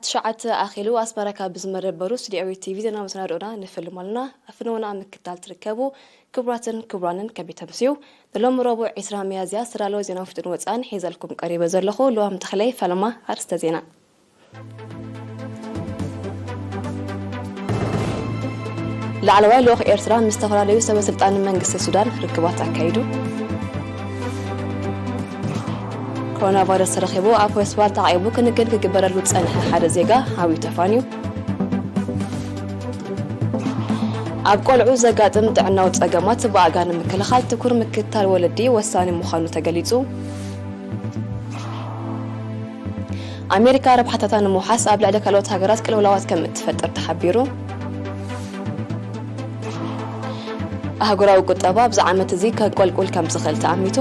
ትሽዓተ ኣኺሉ ኣስመራ ካብ ዝመደበሩ ስቱድዮ ቲቪ ዜና መሰናድኦና ንፍልም ኣለና። ኣብ ፍነውና ኣብ ምክትታል ትርከቡ ክቡራትን ክቡራንን ከመይ ተምስዩ? ንሎም ረቡዕ ዕስራ ሚያዝያ ዝተዳለወ ዜና ውሽጥን ወፃን ሒዘልኩም ቀሪበ ዘለኹ ልዋም ተኽለይ። ፈለማ ኣርእስተ ዜና። ላዕለዋይ ልኡኽ ኤርትራ ምስ ዝተፈላለዩ ሰበ ስልጣን መንግስቲ ሱዳን ርክባት ኣካይዱ። ኮሮና ቫይረስ ተረኺቡ ኣብ ሆስፒታል ተዓቂቡ ክንክን ክግበረሉ ዝጸንሐ ሓደ ዜጋ ሓዊኡ ተፋንዩ። ኣብ ቆልዑ ዘጋጥም ጥዕናዊ ጸገማት ብኣጋ ንምክልኻል ትኩር ምክትታል ወለዲ ወሳኒ ምዃኑ ተገሊጹ። ኣሜሪካ ረብሓታታ ንምውሓስ ኣብ ልዕሊ ካልኦት ሃገራት ቅልውላዋት ከም እትፈጥር ተሓቢሩ። ኣህጉራዊ ቁጠባ ኣብዚ ዓመት እዚ ከንቆልቁል ከም ዝኽእል ተኣሚቱ።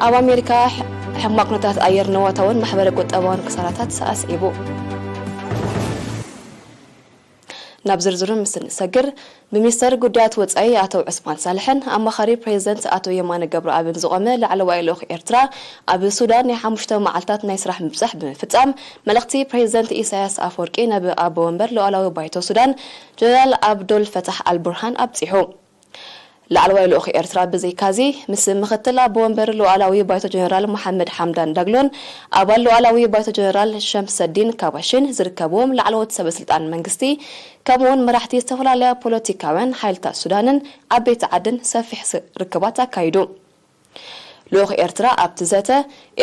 ኣብ ኣሜሪካ ሕ-፣ ሕማቕ ኩነታት ኣየር ንዋታውን ማሕበረ ቁጠባውን ክሳራታት ኣስዒቡ። ናብ ዝርዝሩ ምስ እንሰግር፣ ብሚኒስተር ጉዳያት ወጻኢ ኣቶ ዑስማን ሳልሕን ኣማኻሪ ፕሬዚደንት ኣቶ የማነ ገብረኣብን ዝቖመ ላዕለዋይ ልኡኽ ኤርትራ ኣብ ሱዳን ናይ ሓሙሽተ መዓልታት ናይ ስራሕ ምብጻሕ ብምፍጻም፣ መልእኽቲ ፕሬዚደንት ኢሳያስ ኣፈወርቂ ናብ ኣቦ ወንበር ሉዓላዊ ባይቶ ሱዳን ጀነራል ኣብዶል ፈታሕ ኣልቡርሃን ኣብጺሑ። ላዕለዋይ ልኡኽ ኤርትራ ብዘይካዚ፣ ምስ ምኽትል ኣቦ ወንበር ሉዓላዊ ባይቶ ጀነራል መሓመድ ሓምዳን ዳግሎን ኣባል ሉዓላዊ ባይቶ ጀነራል ሸምሰዲን ካባሽን ዝርከብዎም ላዕለዎት ሰበ ስልጣን መንግስቲ፣ ከምኡ'ውን መራሕቲ ዝተፈላለያ ፖለቲካውያን ሓይልታት ሱዳንን ዓበይቲ ዓድን ሰፊሕ ስ-፣ ርክባት ኣካይዱ። ልኡኽ ኤርትራ ኣብቲ ዘተ፣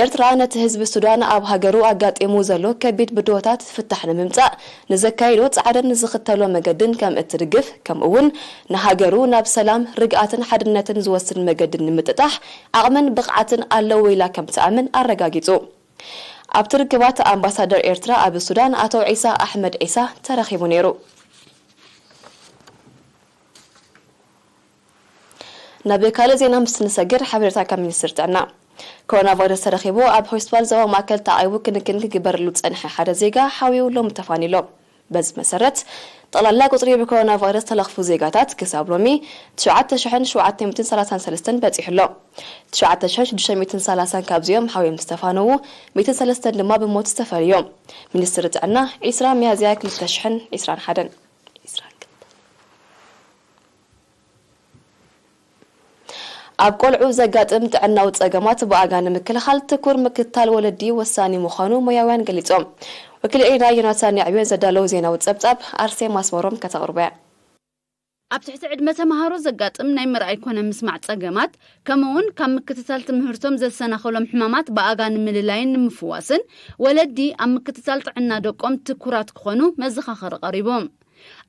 ኤርትራ ነቲ ህዝቢ ሱዳን ኣብ ሃገሩ ኣጋጢሙ ዘሎ ከቢድ ብድሆታት ፍታሕ ንምምጻእ ንዘካይዶ ጻዕርን ንዝኽተሎ መገድን ከም እትድግፍ፣ ከምኡ'ውን ንሃገሩ ናብ ሰላም፣ ርግኣትን ሓድነትን ዝወስድ መገዲ ንምጥጣሕ ዓቕምን ብቕዓትን ኣለዎ ኢላ ከም ትኣምን ኣረጋጊጹ። ኣብቲ ርክባት ኣምባሳደር ኤርትራ ኣብ ሱዳን ኣቶ ዒሳ ኣሕመድ ዒሳ ተረኺቡ ነይሩ። ናብ ካልእ ዜና ምስ ንሰግር፣ ሓበሬታ ካብ ሚኒስትሪ ጥዕና። ኮሮና ቫይረስ ተረኺቡ ኣብ ሆስፒታል ዞባ ማእከል ተዓይቡ ክንክን ክግበረሉ ዝጸንሐ ሓደ ዜጋ ሓዊኡ ሎሚ ተፋንዩ ኣሎ። በዚ መሰረት፣ ጠቕላላ ቁጽሪ ብኮሮና ቫይረስ ተለኽፉ ዜጋታት ክሳብ ሎሚ ትሽዓተ ሽሕን ሸውዓተ ሚእትን ሰላሳን ሰለስተን በጺሑ ኣሎ። ትሽዓተ ሽሕን ሽዱሽተ ሚእትን ሰላሳን ካብዚኦም ሓዊኦም ዝተፋነዉ፣ ሚእትን ሰለስተን ድማ ብሞት ዝተፈልዩ እዮም። ሚኒስትሪ ጥዕና፣ ዕስራ ሚያዝያ ክልተ ሽሕን ዕስራን ሓደን። ኣብ ቆልዑ ዘጋጥም ጥዕናዊ ጸገማት ብኣጋ ንምክልኻል ትኩር ምክትታል ወለዲ ወሳኒ ምዃኑ ሞያውያን ገሊጾም። ወኪል ኤሪና ዮናታን ያዕብዮን ዘዳለዉ ዜናዊ ጸብጻብ ኣርሴማ ኣስመሮም ከተቕርቦ እያ። ኣብ ትሕቲ ዕድመ ተመሃሮ ዘጋጥም ናይ ምርኣይ ኮነ ምስማዕ ጸገማት፣ ከምኡ'ውን ካብ ምክትታል ትምህርቶም ዘሰናኸሎም ሕማማት ብኣጋ ንምልላይን ንምፍዋስን፣ ወለዲ ኣብ ምክትታል ጥዕና ደቆም ትኩራት ክኾኑ መዘኻኸሪ ቀሪቡ።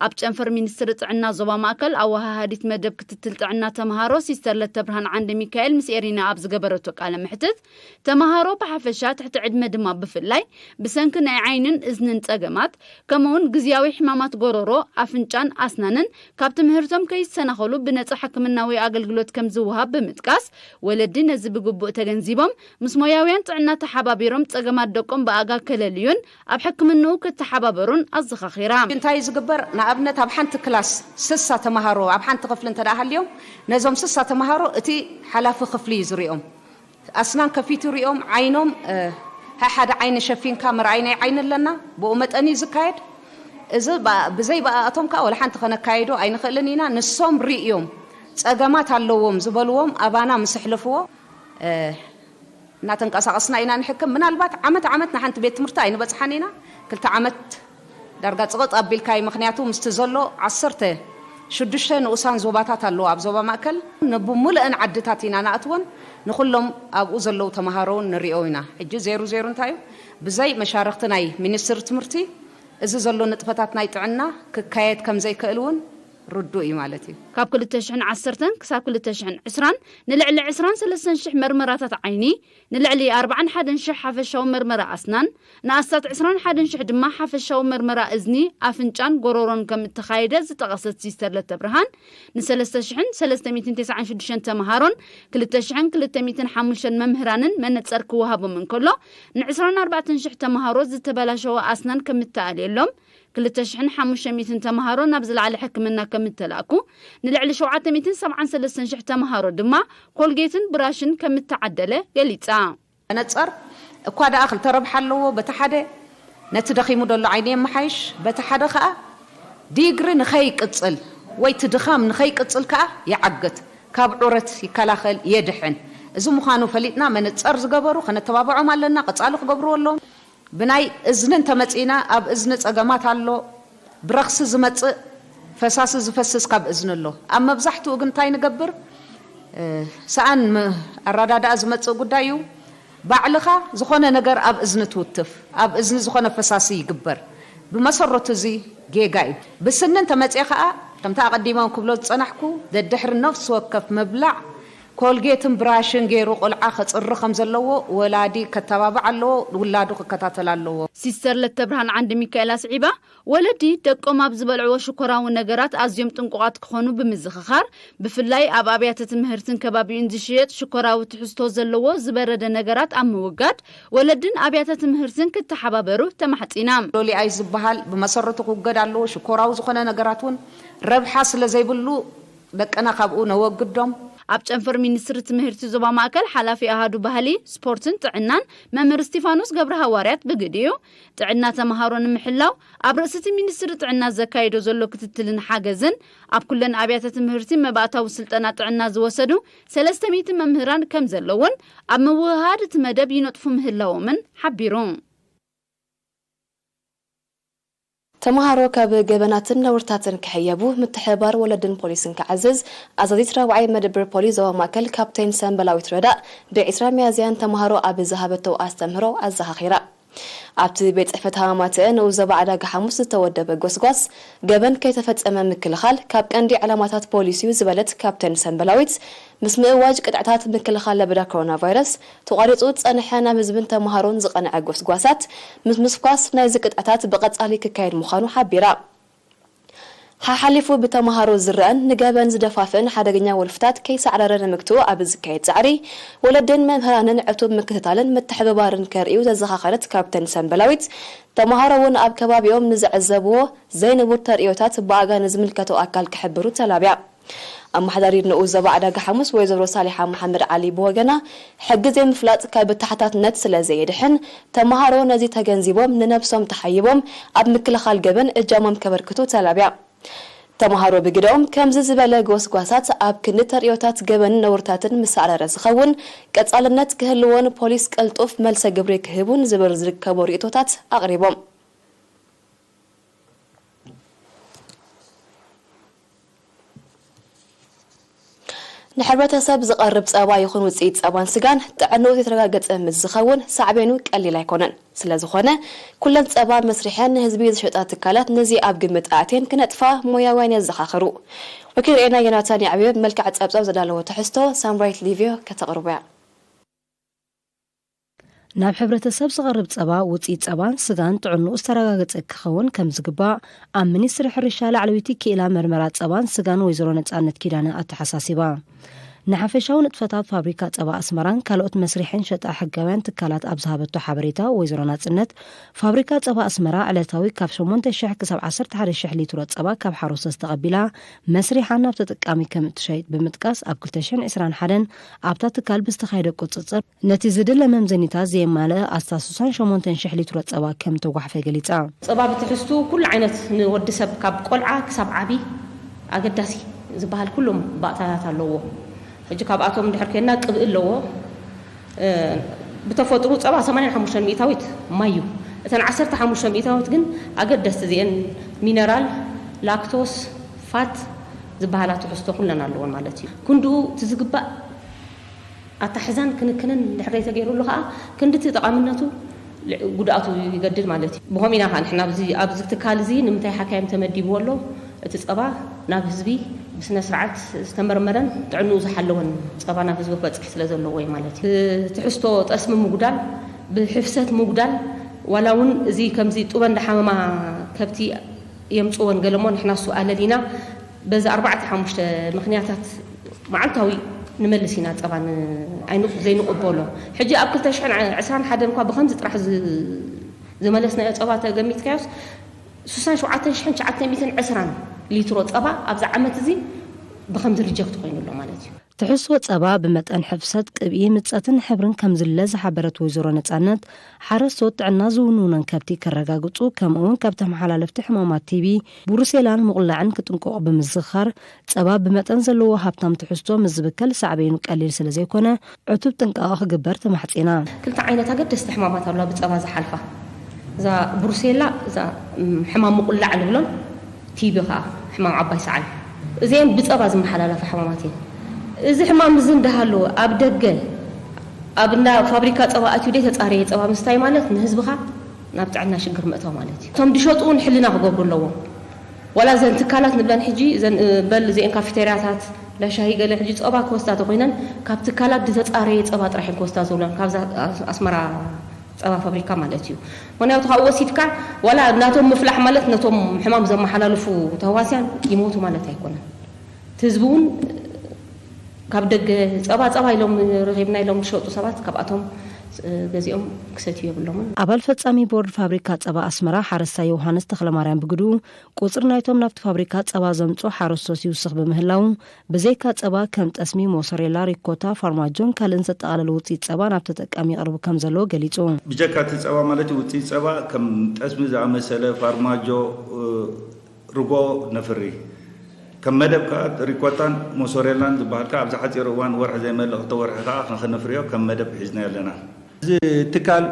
ኣብ ጨንፈር ሚኒስትሪ ጥዕና ዞባ ማእከል ኣወሃሃዲት መደብ ክትትል ጥዕና ተመሃሮ ሲስተር ለተብርሃን ዓንደ ሚካኤል ምስ ኤሪና ኣብ ዝገበረቶ ቃለ መሕትት፣ ተመሃሮ ብሓፈሻ ትሕቲ ዕድመ ድማ ብፍላይ ብሰንኪ ናይ ዓይንን እዝንን ጸገማት፣ ከምኡ'ውን ግዝያዊ ሕማማት ጎረሮ፣ ኣፍንጫን ኣስናንን ካብ ትምህርቶም ከይሰናኸሉ ብነጻ ሕክምናዊ ኣገልግሎት ከም ዝወሃብ ብምጥቃስ፣ ወለዲ ነዚ ብግቡእ ተገንዚቦም ምስ ሞያውያን ጥዕና ተሓባቢሮም ጸገማት ደቆም ብኣጋ ከለልዩን ኣብ ሕክምንኡ ክተሓባበሩን ኣዘኻኺራ። እንታይ እዩ ዝግበር? ንኣብነት ኣብ ሓንቲ ክላስ ስሳ ተመሃሮ ኣብ ሓንቲ ክፍሊ እንተ ደኣ ሃልዮም፣ ነዞም ስሳ ተመሃሮ እቲ ሓላፊ ክፍሊ እዩ ዝሪኦም። ኣስናን ከፊቱ ይሪኦም፣ ዓይኖም፣ እ፣ ሓደ ዓይኒ ሸፊንካ ምርኣይ ናይ ዓይኒ ኣለና፣ ብኡ መጠን እዩ ዝካየድ። እዚ ብ-፣ ብዘይ ብኣኣቶም ከኣ ወላ ሓንቲ ከነካይዶ ኣይንኽእልን ኢና። ንሶም ርእዮም ጸገማት ኣለዎም ዝበልዎም ኣባና ምስ ኣሕለፍዎ፣ እ፣ እናተንቀሳቐስና ኢና ንሕክም። ምናልባት ዓመት ዓመት ንሓንቲ ቤት ትምህርቲ ኣይንበጽሓን ኢና። ክልተ ዓመት ዳርጋ ጽቕጥ ኣቢልካ እዩ። ምኽንያቱ ምስቲ ዘሎ ዓሰርተ ሽዱሽተ ንኡሳን ዞባታት ኣለዎ ኣብ ዞባ ማእከል። ንብሙልአን ዓድታት ኢና ንኣትወን። ንኹሎም ኣብኡ ዘለዉ ተመሃሮ እውን ንሪኦ ኢና። ሕጂ ዜሩ ዜሩ እንታይ እዩ? ብዘይ መሻርኽቲ ናይ ሚኒስትሪ ትምህርቲ እዚ ዘሎ ንጥፈታት ናይ ጥዕና ክካየድ ከም ዘይክእል እውን ርዱእ እዩ ማለት እዩ። ካብ ክልተ ሽሕን ዓሰርተን ክሳብ ክልተ ሽሕን ዕስራን ንልዕሊ ዕስራን ሰለስተን ሽሕ መርመራታት ዓይኒ፣ ንልዕሊ ኣርባዓን ሓደን ሽሕ ሓፈሻዊ መርመራ ኣስናን፣ ንኣስታት ዕስራን ሓደን ሽሕ ድማ ሓፈሻዊ መርመራ እዝኒ፣ ኣፍንጫን ጎሮሮን ከም እተኻየደ ዝጠቐሰት ሲስተር ለተብርሃን፣ ንሰለስተ ሽሕን ሰለስተ ሚእትን ተስዓን ሽዱሽተን ተምሃሮን ክልተ ሽሕን ክልተ ሚእትን ሓሙሽተን መምህራንን መነጸር ክወሃቦም እንከሎ፣ ንዕስራን ኣርባዕተን ሽሕ ተምሃሮ ዝተበላሸወ ኣስናን ከም እተኣልየሎም፣ ክልተ ሽሕን ሓሙሽተ ሚእትን ተምሃሮ ናብ ዝለዓለ ሕክምና ከም እተላእኩ፣ ንልዕሊ ሸውዓተ ሚእትን ሰብዓን ሰለስተን ሽሕ ተምሃሮ ድማ ኮልጌትን ብራሽን ከም እተዓደለ ገሊጻ። መነጸር እኳ ደኣ ክልተ ረብሓ ኣለዎ። በቲ ሓደ ነቲ ደኺሙ ዘሎ ዓይኒ የመሓይሽ፣ በቲ ሓደ ከኣ ዲግሪ ንኸይቅጽል ወይ እቲ ድኻም ንኸይቅጽል ከኣ ይዓግት፣ ካብ ዑረት ይከላኸል፣ የድሕን። እዚ ምዃኑ ፈሊጥና መነጸር ዝገበሩ ከነተባብዖም ኣለና፣ ቀጻሊ ክገብርዎ ኣለዎም። ብናይ እዝኒ እንተመጺእና፣ ኣብ እዝኒ ጸገማት ኣሎ። ብረኽሲ ዝመጽእ ፈሳሲ ዝፈስስ ካብ እዝኒ ኣሎ። ኣብ መብዛሕትኡ ግን እንታይ ንገብር? እ፣ ሰኣን ም-፣ ኣረዳድኣ ዝመጽእ ጉዳይ እዩ። ባዕልኻ ዝኾነ ነገር ኣብ እዝኒ ትውትፍ፣ ኣብ እዝኒ ዝኾነ ፈሳሲ ይግበር። ብመሰረቱ እዚ ጌጋ እዩ። ብስኒ እንተመጽኤ ኸኣ፣ ከምቲ ኣቐዲሞም ክብሎ ዝጸናሕኩ፣ ደድሕሪ ነፍሲ ወከፍ ምብላዕ ኮልጌትን ብራሽን ገይሩ ቆልዓ ከጽሪ ከም ዘለዎ ወላዲ ከተባብዕ ኣለዎ፣ ውላዱ ክከታተል ኣለዎ። ሲስተር ለተብርሃን ዓንደ ሚካኤል ኣስዒባ፣ ወለዲ ደቆም ኣብ ዝበልዕዎ ሽኮራዊ ነገራት ኣዝዮም ጥንቁቓት ክኾኑ ብምዝኽኻር፣ ብፍላይ ኣብ ኣብያተ ትምህርትን ከባቢኡን ዝሽየጥ ሽኮራዊ ትሕዝቶ ዘለዎ ዝበረደ ነገራት ኣብ ምውጋድ ወለድን ኣብያተ ትምህርትን ክተሓባበሩ ተማሕጺና። ሎሊ ኣይ ዝበሃል ብመሰረቱ ክውገድ ኣለዎ። ሽኮራዊ ዝኾነ ነገራት እውን ረብሓ ስለ ዘይብሉ ደቅና ካብኡ ነወግዶም። ኣብ ጨንፈር ሚኒስትሪ ትምህርቲ ዞባ ማእከል ሓላፊ ኣሃዱ ባህሊ፣ ስፖርትን ጥዕናን መምህር እስቲፋኖስ ገብረ ሃዋርያት ብግዲኡ፣ ጥዕና ተምሃሮ ንምሕላው ኣብ ርእሲ እቲ ሚኒስትሪ ጥዕና ዘካይዶ ዘሎ ክትትልን ሓገዝን፣ ኣብ ኩለን ኣብያተ ትምህርቲ መባእታዊ ስልጠና ጥዕና ዝወሰዱ ሰለስተ ሚእቲ መምህራን ከም ዘለውን ኣብ ምውህሃድ እቲ መደብ ይነጥፉ ምህላዎምን ሓቢሩ። ተምሃሮ ካብ ገበናትን ነውርታትን ክሕየቡ ምትሕብባር ወለድን ፖሊስን ክዓዝዝ ኣዛዚት ራብዓይ መደብር ፖሊስ ዞባ ማእከል ካፕቴን ሰምበላዊት ረዳእ ብዒስራ ሚያዝያ ንተምሃሮ ኣብ ዝሃበቶ ኣስተምህሮ ኣዘኻኺራ። ኣብቲ ቤት ጽሕፈት ሃማማተአ ንኡስ ዞባ ዕዳጋ ሓሙስ ዝተወደበ ጎስጓስ፣ ገበን ከይተፈጸመ ምክልኻል ካብ ቀንዲ ዕላማታት ፖሊስ እዩ ዝበለት ካፕቴን ሰምበላዊት፣ ምስ ምእዋጅ ቅጥዕታት ምክልኻል ለበዳ ኮሮና ቫይረስ ተቋሪጹ ዝጸንሐ ናብ ህዝብን ተምሃሮን ዝቐንዐ ጎስጓሳት ምስ ምስኳስ ናይዚ ቅጥዕታት ብቐጻሊ ክካየድ ምዃኑ ሓቢራ። ሓሓሊፉ ብተምሃሮ ዝረኣን ንገበን ዝደፋፍእን ሓደገኛ ወልፍታት ከይሳዕረረ ንምግትኡ ኣብ ዝካየድ ጻዕሪ፣ ወለድን መምህራንን ዕቱብ ምክትታልን ምትሕብባርን ከርእዩ ዘዘኻኸረት ካፕተን ሰምበላዊት፣ ተምሃሮ እውን ኣብ ከባቢኦም ንዝዕዘብዎ ዘይንቡር ተርእዮታት ብኣጋ ንዝምልከቶ ኣካል ክሕብሩ ተላብያ። ኣመሓዳሪ ንኡስ ዞባ ዕዳጋ ሓሙስ ወይዘሮ ሳሊሓ መሓመድ ዓሊ ብወገና፣ ሕጊ ዘይምፍላጥ ካብ ተሓታትነት ስለ ዘየድሕን፣ ተምሃሮ ነዚ ተገንዚቦም ንነብሶም ተሓይቦም ኣብ ምክልኻል ገበን እጃሞም ከበርክቱ ተላብያ። ተምሃሮ ብግደኦም፣ ከምዚ ዝበለ ጎስጓሳት ኣብ ክንዲ ተርእዮታት ገበንን ነውርታትን ምሳዕረረ ዝኸውን ቀጻልነት ክህልዎን ፖሊስ ቀልጡፍ መልሰ ግብሪ ክህቡን ዝብል ዝርከቦ ርእይቶታት ኣቕሪቦም። ንሕብረተሰብ ዝቐርብ ጸባ ይኹን ውጽኢት ጸባን ስጋን ጥዕንኡ ዘይተረጋገጸ ምስ ዝኸውን ሳዕቤኑ ቀሊል ኣይኮነን። ስለ ዝኾነ ኩለን ጸባ መስሪሐን ንህዝቢ ዝሸጣ ትካላት ነዚ ኣብ ግምት ኣእትየን ክነጥፋ ሞያውያን የዘኻኽሩ። ወኪል ዜና ዮናታን ያዕብዮ ብመልክዕ ጸብጻብ ዘዳለዎ ትሕዝቶ ሳምራይት ሊቪዮ ከተቕርቦ እያ። ናብ ሕብረተሰብ ዝቐርብ ጸባ ውጽኢት ጸባን ስጋን ጥዕንኡ ዝተረጋገጸ ክኸውን ከም ዝግባእ ኣብ ሚኒስትሪ ሕርሻ ላዕለወይቲ ክኢላ መርመራ ጸባን ስጋን ወይዘሮ ነጻነት ኪዳነ ኣተሓሳሲባ። ንሓፈሻዊ ንጥፈታት ፋብሪካ ጸባ ኣስመራን ካልኦት መስሪሐን ሸጣ ሕጋውያን ትካላት ኣብ ዝሃበቶ ሓበሬታ ወይዘሮ ናጽነት፣ ፋብሪካ ጸባ ኣስመራ ዕለታዊ ካብ ሸሞንተ ሽሕ ክሳብ ዓሰርተ ሓደ ሽሕ ሊትሮ ጸባ ካብ ሓረስቶት ተቐቢላ መስሪሓ ናብ ተጠቃሚ ከም እትሸይጥ ብምጥቃስ፣ ኣብ ክልተ ሽሕን ዕስራን ሓደን ኣብታ ትካል ብዝተኻየደ ቁጽጽር፣ ነቲ ዝድለ መምዘኒታት ዘየማልአ ኣስታት ስሳን ሸሞንተን ሽሕ ሊትሮ ጸባ ከም ተጓሕፈ ገሊጻ። ጸባ ብትሕዝቱ ኩሉ ዓይነት ንወዲ ሰብ ካብ ቆልዓ ክሳብ ዓቢ ኣገዳሲ ዝበሃል ኩሎም ባእታታት ኣለዎ። ሕጂ ካብኣቶም እንድሕር ኮይንና ቅብኢ ኣለዎ። እ፣ ብተፈጥሩ ጸባ ሰማንያን ሓሙሽተን ሚእታዊት ማይ እዩ። እተን ዓሰርተ ሓሙሽተ ሚእታዊት ግን ኣገደስቲ እዚአን ሚነራል፣ ላክቶስ፣ ፋት ዝበሃላ ትሕዝቶ ኩለን ኣለዎን ማለት እዩ። ክንድኡ እቲ ዝግባእ ኣታሕዛን ክንክንን እንድሕር ዘይተገይሩሉ ከዓ ክንድቲ ጠቓምነቱ ል-፣ ጉድኣቱ ይገድድ ማለት እዩ። ብኸምኡ ኢና ከዓ ንሕና ኣብዚ፣ ኣብዚ ትካል እዚ ንምንታይ ሓካይም ተመዲብዎ ኣሎ? እቲ ጸባ ናብ ህዝቢ ብስነ ስርዓት ዝተመርመረን ጥዕንኡ ዝሓለወን ጸባ ናብ ህዝቢ ክበጽሕ ስለ ዘለዎ እዩ ማለት እዩ። ትሕዝቶ ጠስሚ ምጉዳል፣ ብሕፍሰት ምጉዳል፣ ዋላ እውን እዚ ከምዚ ጡበ እንዳሓመማ ከብቲ የምጽወን ገለሞ ንሕና እሱ ኣለሊና በዚ ኣርባዕተ ሓሙሽተ ምኽንያታት መዓልታዊ ንመልስ ኢና ጸባ ን-፣ ኣይንቕ-፣ ዘይንቕበሎ። ሕጂ ኣብ ክልተ ሽሕን ዕስራን ሓደን እኳ ብኸምዚ ጥራሕ ዝ-፣ ዝመለስናዮ ጸባ ተገሚትካዮስ፣ ስሳን ሸውዓተን ሽሕን ትሽዓተ ሚእትን ዕስራን ሊትሮ ጸባ ኣብዚ ዓመት እዚ ብኸምዚ ሪጀክት ኮይኑ ኣሎ ማለት እዩ። ትሕዝቶ ጸባ ብመጠን ሕፍሰት፣ ቅብኢ፣ ምጸትን ሕብርን ከም ዝለ ዝሓበረት ወይዘሮ ነጻነት፣ ሓረስቶት ጥዕና ዝውንውነን ከብቲ ከረጋግጹ፣ ከምኡ'ውን ካብ ተመሓላለፍቲ ሕማማት ቲቢ፣ ብሩሴላን ምቑላዕን ክጥንቀቑ ብምዝኽኻር፣ ጸባ ብመጠን ዘለዎ ሃብታም ትሕዝቶ ምስ ዝብከል ሳዕቤኑ ቀሊል ስለ ዘይኮነ፣ ዕቱብ ጥንቃቐ ክግበር ተማሕጺና። ክልተ ዓይነት ኣገደስቲ ሕማማት ኣለዋ ብጸባ ዝሓልፋ። እዛ ብሩሴላ፣ እዛ፣ እም፣ ሕማም ምቑላዕ ንብሎን፣ ቲቢ ኸኣ ሕማም ዓባይ ሰዓል። እዚአን ብጸባ ዝመሓላለፋ ሕማማት እየን። እዚ ሕማም እዚ እንዳሃለወ ኣብ ደገ ኣብ እንዳ ፋብሪካ ጸባ ኣትዩ ደይ ተጻረየ ጸባ ምስታይ ማለት ንህዝብኻ ናብ ጥዕና ሽግር ምእታው ማለት እዩ። እቶም ድሸጡ እውን ሕልና ክገብሩ ኣለዎም። ዋላ እዘን ትካላት ንብለን ሕጂ፣ እዘን፣ እ፣ በል እዚአን ካፌቴርያታት፣ ለሻሂ ገለ ሕጂ ጸባ ክወስዳ ተኾይነን፣ ካብ ትካላት ዝተጻረየ ጸባ ጥራሕ እየን ክወስዳ ዝብለን፣ ካብዛ ኣስ-፣ ኣስመራ ጸባ ፋብሪካ ማለት እዩ። ምኽንያቱ ካብኡ ወሲድካ፣ ዋላ ናቶም ምፍላሕ ማለት ነቶም ሕማም ዘመሓላልፉ ተህዋስያን ይሞቱ ማለት ኣይኮነን። እቲ ህዝቢ እውን ካብ ደገ ጸባ፣ ጸባ ኢሎም ረኺብና ኢሎም ዝሸጡ ሰባት ካብኣቶም፣ እ፣ ገዚኦም ክሰትዩ የብሎምን። ኣባል ፈጻሚ ቦርድ ፋብሪካ ጸባ ኣስመራ ሓረስታይ ዮሃንስ ተኽለማርያም ብግድኡ፣ ቁጽሪ ናይቶም ናብቲ ፋብሪካ ጸባ ዘምጽኡ ሓረስቶት ይውስኽ ብምህላዉ፣ ብዘይካ ጸባ ከም ጠስሚ፣ ሞሶሬላ፣ ሪኮታ፣ ፋርማጆን ካልእን ዘጠቓለለ ውጽኢት ጸባ ናብ ተጠቃሚ ይቐርቡ ከም ዘለዎ ገሊጹ። ብጀካ እቲ ጸባ ማለት እዩ፣ ውጽኢት ጸባ ከም ጠስሚ ዝኣመሰለ፣ ፋርማጆ፣ እ፣ ርጎ ነፍሪ። ከም መደብ ከኣ ሪኮታን ሞሶሬላን ዝበሃል ከኣ ኣብዚ ሓጺር እዋን፣ ወርሒ ዘይመልእ ክልተ ወርሒ ከኣ ከ-፣ ከነፍርዮ ከም መደብ ሒዝናዮ ኣለና። እዚ ትካል፣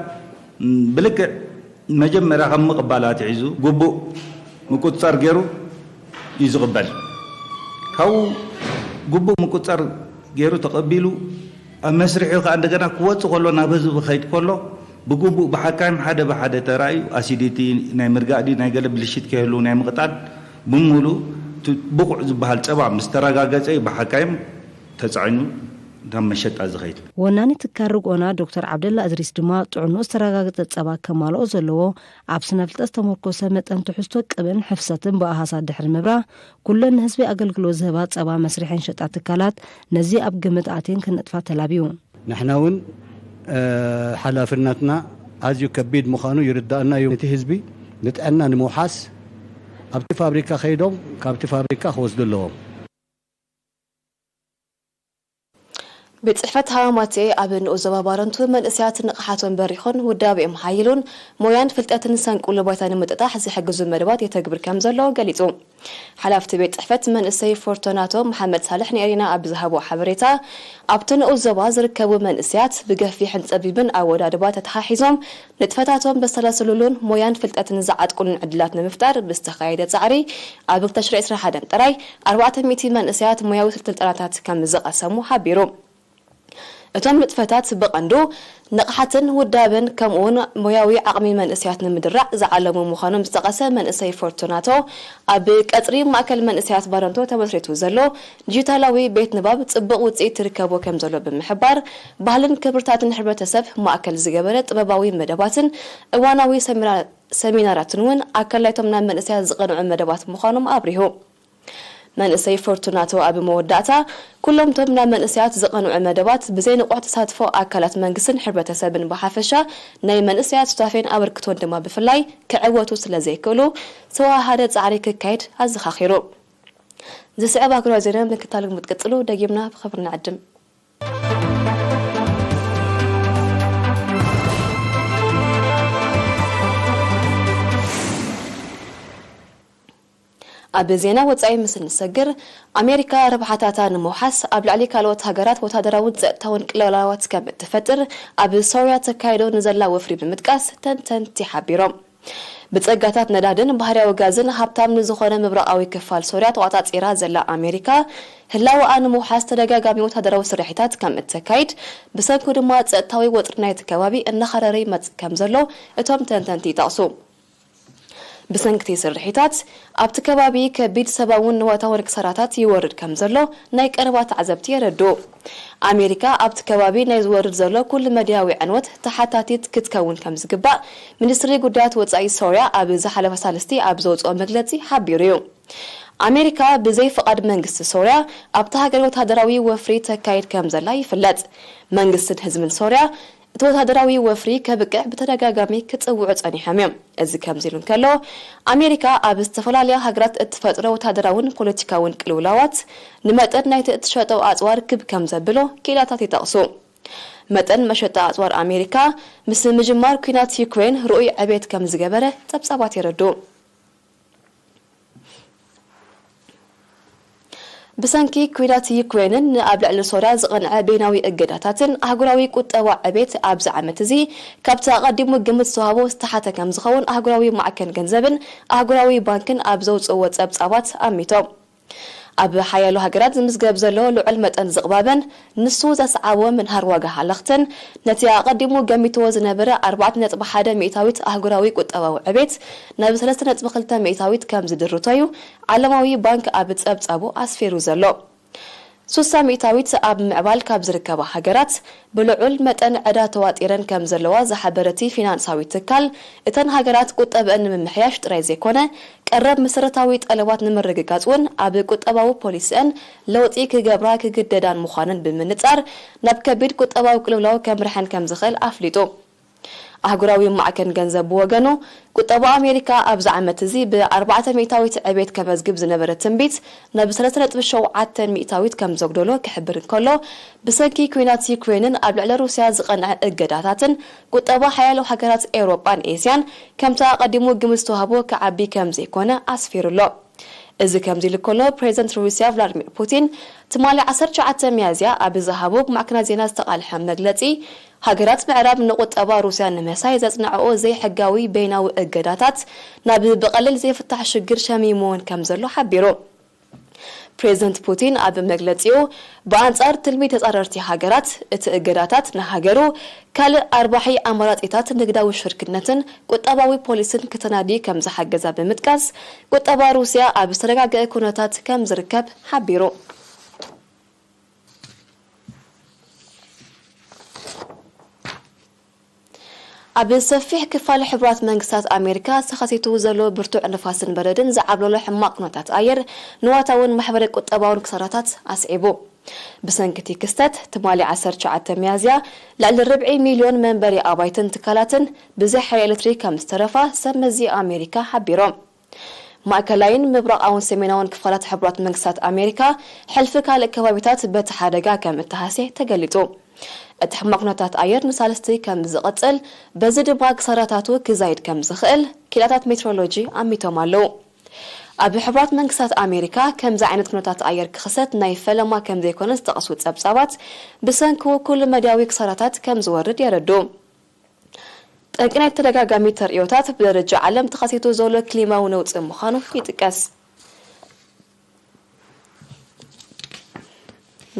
ም፣ ብልክዕ መጀመርያ ካብ ምቕባል ኣትሒዙ ግቡእ ምቁጽጻር ገይሩ እዩ ዝቕበል። ካብኡ ግቡእ ምቁጽጻር ገይሩ ተቐቢሉ፣ ኣብ መስርሑ ከኣ እንደገና ክወጽእ ከሎ፣ ናብ ህዝቢ ክኸይድ ከሎ፣ ብግቡእ ብሓካይም ሓደ ብሓደ ተራእዩ፣ ኣሲዲቲ ናይ ምርጋእ ድዩ ናይ ገለ ብልሽት ከይህሉ ናይ ምቕጣል፣ ብምሉእ እቲ ብቑዕ ዝበሃል ጸባ ምስ ተረጋገጸ እዩ ብሓካይም ተጻዒኑ ናብ መሸጣ ዝኸይድ። ወናኒ ትካል ርግኦና ዶክተር ዓብደላ እድሪስ ድማ፣ ጥዕንኡ ዝተረጋገጸ ጸባ ከማልኦ ዘለዎ፣ ኣብ ስነ ፍልጠት ዝተመርኮሰ መጠን ትሕዝቶ ቅብእን ሕፍሰትን ብኣሃዛት ድሕሪ ምብራህ፣ ኩለን ንህዝቢ ኣገልግሎት ዝህባ ጸባ መስርሐን ሸጣ ትካላት ነዚ ኣብ ግምት ኣትየን ክነጥፋ ተላብዩ። ንሕና እውን፣ እ፣ ሓላፍነትና ኣዝዩ ከቢድ ምዃኑ ይርዳእና እዩ። ነቲ ህዝቢ ንጥዕና ንምውሓስ ኣብቲ ፋብሪካ ከይዶም ካብቲ ፋብሪካ ክወስዱ ኣለዎም። ቤት ጽሕፈት ሃማማቴ ኣብ ንኡስ ዞባ ባረንቱ መንእሰያት ንቕሓቶም በሪኹን ውዳቤኦም ሓይሉን ሞያን ፍልጠትን ሰንቁሉ ባይታ ንምጥጣሕ ዝሕግዙ መደባት የተግብር ከም ዘሎ ገሊጹ። ሓላፍቲ ቤት ጽሕፈት መንእሰይ ፎርቶናቶ መሓመድ ሳልሕ ንኤሪና ኣብ ዝሃቦ ሓበሬታ፣ ኣብቲ ንኡስ ዞባ ዝርከቡ መንእሰያት ብገፊሕን ጸቢብን ኣወዳድባ ተተሓሒዞም ንጥፈታቶም በሰላስሉሉን ሞያን ፍልጠትን ዝዓጥቁሉን ዕድላት ንምፍጣር ብዝተኻየደ ጻዕሪ፣ ኣብ ክልተ ሽሕን ዕስራን ሓደን ጥራይ ኣርባዕተ ሚእቲ መንእሰያት ሞያዊ ስልጠናታት ከም ዝቐሰሙ ሓቢሩ። እቶም ንጥፈታት ብቐንዱ ንቕሓትን ውዳበን ከምኡውን ሞያዊ ዓቕሚ መንእሰያት ንምድራዕ ዝዓለሙ ምዃኖም ዝጠቐሰ መንእሰይ ፎርቱናቶ፣ ኣብ ቀጽሪ ማእከል መንእሰያት ባረንቶ ተመስሪቱ ዘሎ ዲጂታላዊ ቤት ንባብ ጽቡቕ ውጽኢት ትርከቦ ከም ዘሎ ብምሕባር፣ ባህልን ክብርታትን ሕብረተሰብ ማእከል ዝገበረ ጥበባዊ መደባትን እዋናዊ ሰሚራ-፣ ሰሚናራትን እውን ኣካል ናይቶም ናብ መንእሰያት ዝቐንዑ መደባት ምዃኖም ኣብሪሁ። መንእሰይ ፎርቱናቶ ኣብ መወዳእታ፣ ኩሎምቶም ናብ መንእሰያት ዝቐንዑ መደባት ብዘይ ንቑሕ ተሳትፎ ኣካላት መንግስትን ሕብረተሰብን ብሓፈሻ፣ ናይ መንእሰያት ሱታፌን ኣበርክቶን ድማ ብፍላይ ክዕወቱ ስለ ዘይክእሉ፣ ዝተወሃሃደ ጻዕሪ ክካየድ ኣዘኻኺሩ። ዝስዕብ ኣህጉራዊ ዜና ምክትታል ክትቅጽሉ ደጊምና ብኽብሪ ንዕድም። ኣብ ዜና ወጻኢ ምስ እንሰግር፣ ኣሜሪካ ረብሓታታ ንምውሓስ ኣብ ልዕሊ ካልኦት ሃገራት ወታደራውን ጸጥታውን ቅልውላዋት ከም እትፈጥር ኣብ ሶርያ ተካይዶ ንዘላ ወፍሪ ብምጥቃስ ተንተንቲ ሓቢሮም። ብጸጋታት ነዳድን ባህርያዊ ጋዝን ሃብታም ንዝኾነ ምብራቓዊ ክፋል ሶርያ ተቖጻጺራ ዘላ ኣሜሪካ፣ ህላወኣ ንምውሓስ ተደጋጋሚ ወታደራዊ ስርሒታት ከም እተካይድ፣ ብሰንኩ ድማ ጸጥታዊ ወጥሪ ናይቲ ከባቢ እናኸረረ ይመጽእ ከም ዘሎ እቶም ተንተንቲ ይጠቕሱ። ብሰንኪ እቲ ስርሒታት፣ ኣብቲ ከባቢ ከቢድ ሰብኣውን ንዋታውን ክሳራታት ይወርድ ከም ዘሎ ናይ ቀረባ ተዓዘብቲ የረድኡ። ኣሜሪካ ኣብቲ ከባቢ ናይ ዝወርድ ዘሎ ኩሉ መድያዊ ዕንወት ተሓታቲት ክትከውን ከም ዝግባእ ሚኒስትሪ ጉዳያት ወጻኢ ሶርያ ኣብ ዝሓለፈ ሳልስቲ ኣብ ዘውጽኦ መግለጺ ሓቢሩ እዩ። ኣሜሪካ ብዘይ ፍቓድ መንግስቲ ሶርያ ኣብታ ሃገር ወታደራዊ ወፍሪ ተካይድ ከም ዘላ ይፍለጥ። መንግስትን ህዝብን ሶርያ እቲ ወታደራዊ ወፍሪ ከብቅዕ ብተደጋጋሚ ክጽውዑ ጸኒሖም እዮም። እዚ ከምዚ ኢሉ እንከሎ፣ ኣሜሪካ ኣብ ዝተፈላለያ ሃገራት እትፈጥሮ ወታደራውን ፖለቲካውን ቅልውላዋት ንመጠን ናይቲ እትሸጦ ኣጽዋር ክብ ከም ዘብሎ ክኢላታት ይጠቕሱ። መጠን መሸጣ ኣጽዋር ኣሜሪካ ምስ ምጅማር ኲናት ዩክሬን ርኡይ ዕቤት ከም ዝገበረ ጸብጻባት የረድኡ። ብሰንኪ ኲናት ዩክሬንን ንኣብ ልዕሊ ሶርያ ዝቐንዐ በይናዊ እገዳታትን ኣህጉራዊ ቁጠባ ዕቤት ኣብዚ ዓመት እዚ ካብቲ ኣቐዲሙ ግምት ዝተዋህቦ ዝተሓተ ከም ዝኸውን ኣህጉራዊ ማዕከን ገንዘብን ኣህጉራዊ ባንክን ኣብ ዘውፅእዎ ጸብጻባት ኣሚቶም። ኣብ ሓያሎ ሃገራት ዝምዝገብ ዘሎ ልዑል መጠን ዝቕባበን ንሱ ዘስዓቦ ምንሃር ዋጋ ሃለኽትን ነቲ ኣቐዲሙ ገሚትዎ ዝነበረ ኣርባዕተ ነጥቢ ሓደ ሚእታዊት ኣህጉራዊ ቁጠባዊ ዕቤት ናብ ሰለስተ ነጥቢ ክልተ ሚእታዊት ከም ዝድርቶ እዩ ዓለማዊ ባንክ ኣብ ጸብጻቡ ኣስፊሩ ዘሎ። ሱሳ ሚእታዊት ኣብ ምዕባል ካብ ዝርከባ ሃገራት ብልዑል መጠን ዕዳ ተዋጢረን ከም ዘለዋ ዝሓበረ እቲ ፊናንሳዊ ትካል፣ እተን ሃገራት ቁጠበአን ንምምሕያሽ ጥራይ ዘይኮነ፣ ቀረብ መሰረታዊ ጠለባት ንምርግጋጽ እውን ኣብ ቁጠባዊ ፖሊሲአን ለውጢ ክገብራ ክግደዳን ምዃነን ብምንጻር፣ ናብ ከቢድ ቁጠባዊ ቅልውላው ከምርሐን ከም ዝኽእል ኣፍሊጡ። ኣህጉራዊ ማዕከን ገንዘብ ብወገኑ፣ ቁጠባ ኣሜሪካ ኣብዚ ዓመት እዚ ብ ኣርባዕተ ሚእታዊት ዕቤት ከመዝግብ ዝነበረ ትንቢት ናብ ሰለስተ ነጥቢ ሸውዓተ ሚእታዊት ከም ዘጉደሎ ክሕብር እንከሎ፣ ብሰንኪ ኲናት ዩክሬንን ኣብ ልዕሊ ሩስያ ዝቐንዐ እገዳታትን ቁጠባ ሓያሎ ሃገራት ኤውሮጳን ኤስያን ከምቲ ኣቐዲሙ ግምት ዝተዋህቦ ክዓቢ ከም ዘይኮነ ኣስፊሩ ኣሎ። እዚ ከምዚ ኢሉ ከሎ፣ ፕሬዚደንት ሩስያ ቭላድሚር ፑቲን ትማሊ ዓሰርተ ትሽዓተ ሚያዝያ ኣብ ዝሃቦ ብማዕከናት ዜና ዝተቓልሐ መግለጺ፣ ሃገራት ምዕራብ ንቁጠባ ሩስያ ንምሕሳይ ዘጽንዐኦ ዘይሕጋዊ በይናዊ እገዳታት ናብ ብቐሊል ዘይፍታሕ ሽግር ሸሚምዎን ከም ዘሎ ሓቢሩ። ፕሬዚደንት ፑቲን ኣብ መግለጺኡ፣ ብኣንጻር ትልሚ ተጻረርቲ ሃገራት፣ እቲ እገዳታት ንሃገሩ ካልእ ኣርባሒ ኣማራጺታት ንግዳዊ ሽርክነትን ቁጠባዊ ፖሊሲን ክተናዲ ከም ዝሓገዛ ብምጥቃስ፣ ቁጠባ ሩስያ ኣብ ዝተረጋገአ ኩነታት ከም ዝርከብ ሓቢሩ። ኣብ ሰፊሕ ክፋል ሕቡራት መንግስታት ኣሜሪካ ተኸሲቱ ዘሎ ብርቱዕ ንፋስን በረድን ዝዓብለሎ ሕማቕ ኩነታት ኣየር ንዋታውን ማሕበረ ቁጠባውን ክሳራታት ኣስዒቡ። ብሰንኪ እቲ ክስተት፣ ትማሊ ዓሰርተ ትሽዓተ ሚያዝያ ልዕሊ ርብዒ ሚልዮን መንበሪ ኣባይትን ትካላትን ብዘይ ሓይሊ ኤሌክትሪክ ከም ዝተረፋ ሰብ መዚ ኣሜሪካ ሓቢሮም። ማእከላይን ምብራቓውን ሰሜናውን ክፋላት ሕቡራት መንግስታት ኣሜሪካ ሕልፊ ካልእ ከባቢታት በቲ ሓደጋ ከም እተሃስየ ተገሊጹ። እቲ ሕማቕ ኩነታት ኣየር ንሳልስቲ ከም ዝቕጽል፣ በዚ ድማ ክሳራታቱ ክዛይድ ከም ዝኽእል ክኢላታት ሜትሮሎጂ ኣሚቶም ኣለዉ። ኣብ ሕቡራት መንግስታት ኣሜሪካ ከምዚ ዓይነት ኩነታት ኣየር ክኽሰት ናይ ፈለማ ከም ዘይኮነ ዝጠቕሱ ጸብጻባት፣ ብሰንኪ ኩሉ መድያዊ ክሳራታት ከም ዝወርድ የረድኡ። ጠንቂ ናይ ተደጋጋሚ ተርእዮታት ብደረጃ ዓለም ተኸሲቱ ዘሎ ክሊማዊ ነውጺ ምዃኑ ይጥቀስ።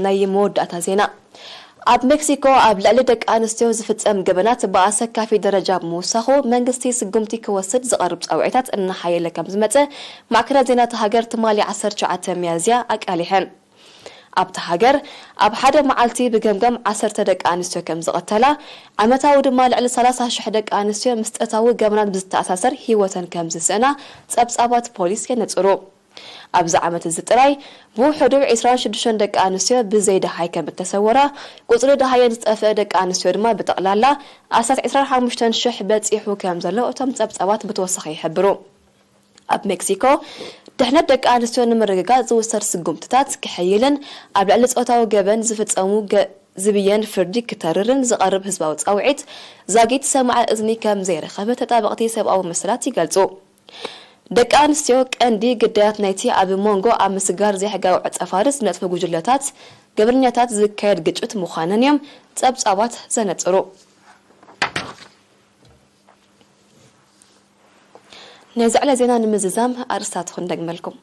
ናይ መወዳእታ ዜና። ኣብ ሜክሲኮ ኣብ ልዕሊ ደቂ ኣንስትዮ ዝፍጸም ገበናት ብኣሰካፊ ደረጃ ብምውሳኹ መንግስቲ ስጉምቲ ክወስድ ዝቐርብ ጻውዒታት እናሓየለ ከም ዝመጸ ማዕከናት ዜና እታ ሃገር ትማሊ ዓሰርተ ትሽዓተ ሚያዝያ ኣቃሊሐን። ኣብታ ሃገር ኣብ ሓደ መዓልቲ ብገምጋም ዓሰርተ ደቂ ኣንስትዮ ከም ዝቐተላ፣ ዓመታዊ ድማ ልዕሊ ሰላሳ ሽሕ ደቂ ኣንስትዮ ምስ ጾታዊ ገበናት ብዝተኣሳሰር ህይወተን ከም ዝስእና ጸብጻባት ፖሊስ የነጽሩ። ኣብዚ ዓመት እዚ ጥራይ ብውሕዱ ዒስራን ሽዱሽተን ደቂ ኣንስትዮ ብዘይ ደሃይ ከም እተሰወራ፣ ቁጽሪ ደሃየን ዝጠፍአ ደቂ ኣንስትዮ ድማ ብጠቕላላ ኣስታት ዒስራን ሓሙሽተን ሽሕ በጺሑ ከም ዘሎ እቶም ጸብጻባት ብተወሳኺ ይሕብሩ። ኣብ ሜክሲኮ፣ ድሕነት ደቂ ኣንስትዮ ንምርግጋጽ ዝውሰድ ስጉምትታት ክሕይልን ኣብ ልዕሊ ጾታዊ ገበን ዝፍጸሙ ገ-፣ ዝብየን ፍርዲ ክተርርን ዝቐርብ ህዝባዊ ጻውዒት ዛጊት ሰማዒ እዝኒ ከም ዘይረኸበ ተጣበቕቲ ሰብኣዊ መሰላት ይገልጹ። ደቂ ኣንስትዮ ቀንዲ ግዳያት ናይቲ ኣብ መንጎ ኣብ ምስጋር ዘይሕጋዊ ዕጸፋሪ ዝነጥፉ ጉጅለታት ገበነኛታት ዝካየድ ግጭት ምዃነን እዮም ጸብጻባት ዘነጽሩ። ነዚ ዕለ ዜና ንምዝዛም ኣርእስታቱ ክንደግመልኩም።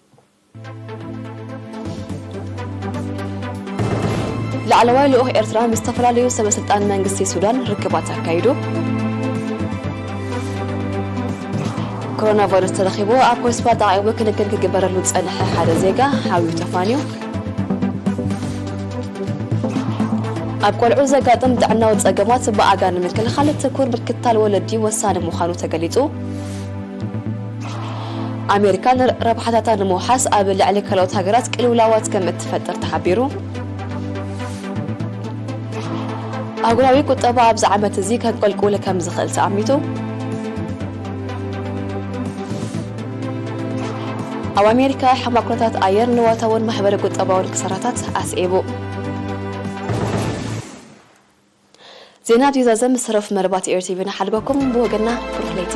ላዕለዋይ ልኡኽ ኤርትራ ምስ ዝተፈላለዩ ሰበ ስልጣን መንግስቲ ሱዳን ርክባት ኣካይዱ። ኮሮና ቫይረስ ተረኺቡ ኣብ ሆስፒታል ተዓቂቡ ክንክን ክግበረሉ ዝጸንሐ ሓደ ዜጋ ሓውዩ ተፋንዩ። ኣብ ቆልዑ ዘጋጥም ጥዕናዊ ጸገማት ብኣጋ ንምክልኻል ትኩር ምክትታል ወለዲ ወሳኒ ምዃኑ ተገሊጹ። ኣሜሪካ ንረብሓታታ ንምውሓስ ኣብ ልዕሊ ካልኦት ሃገራት ቅልውላዋት ከም እትፈጥር ተሓቢሩ። ኣህጉራዊ ቁጠባ ኣብዚ ዓመት እዚ ከንቆልቁል ከም ዝኽእል ተኣሚቱ። ኣብ ኣሜሪካ ሕማቕ ኩነታት ኣየር ንዋታውን ማሕበረ ቁጠባውን ክሳራታት ኣስዒቡ። ዜና ድዩ ዛዘም ምስ ህረፍ መርባት ኤር ቲቪ ንሓልበኩም። ብወገና ብሩኽ ለይቲ።